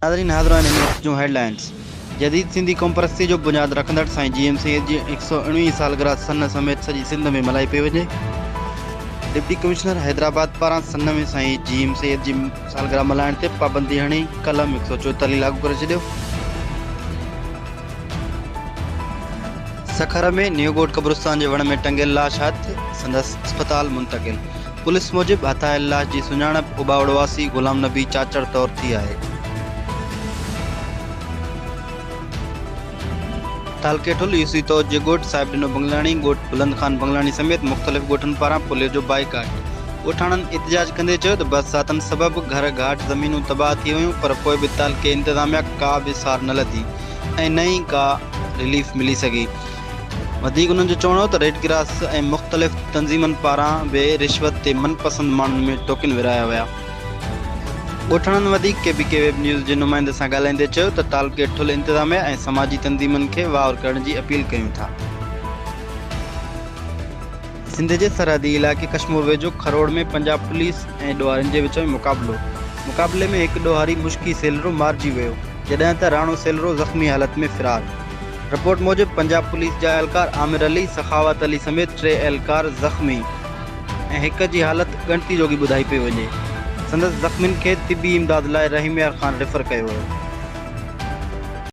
ناظرين حاضر آهن هن وقت جون هيڊلائنز. جديد سنڌي قومپرستي جو بنياد رکندڙ سائين جي ايم سيد جي 119 سالگرهه سن سميت سڄي سنڌ ۾ ملهائي پئي وڃي. ڊپٽي ڪمشنر حيدرآباد پاران سن ۾ سائين جي ايم سيد جي سالگرهه ملهائڻ تي پابندي هڻي قلم 144 لاڳو ڪري ڇڏيو. سکر ۾ نيو ڳوٺ قبرستان جي وڻ ۾ ٽنگيل لاش هٿ، سندس اسپتال منتقل. پوليس موجب هٿايل لاش جي سڃاڻپ اوٻاوڙو واسي غلام نبي چاچڙ طور ٿي آهي. تعلقي ٺل يوسي طوط جي ڳوٺ صاحب ڏنو بنگلاڻي، ڳوٺ بلند خان بنگلاڻي سميت مختلف ڳوٺن پاران پوليو جو بائيڪاٽ، ڳوٺاڻن احتجاج ڪندي چيو ته برساتن سبب گهر گهاٽ زمينون تباهه ٿي ويون پر پوء به تعلقي انتظاميا ڪا به سار نه لڌي ۽ نه ئي ڪا رليف ملي سگهي. وڌيڪ انهن جو چوڻ هو ته ريڊ ڪراس ۽ مختلف تنظيمن پاران به رشوت تي من پسند ماڻهن ۾ ٽوڪن ورهايا ويا. ڳوٺاڻن وڌيڪ ڪي بي ڪي ويب نيوز جي نمائندي سان ڳالهائيندي چيو ته تعلقي ٺل انتظاميا ۽ سماجي تنظيمن کي واهر ڪرڻ جي اپيل ڪيون ٿا. سنڌ جي سرحدي علائقي ڪشمور ويجهو کروڙ ۾ پنجاب پوليس ۽ ڏوهارين جي وچ ۾ مقابلو، مقابلي ۾ هڪ ڏوهاري مشڪي سيلرو مارجي ويو، جڏهن ته راڻو سيلرو زخمي حالت ۾ فرار. رپورٽ موجب پنجاب پوليس جا اهلڪار عامر علي، سخاوت علي سميت ٽي اهلڪار زخمي ۽ هڪ جي حالت ڳڻتي جوڳي ٻڌائي پئي وڃي. سندس زخمين کي طبي امداد لاء رحيم يار خان ريفر ڪيو ويو.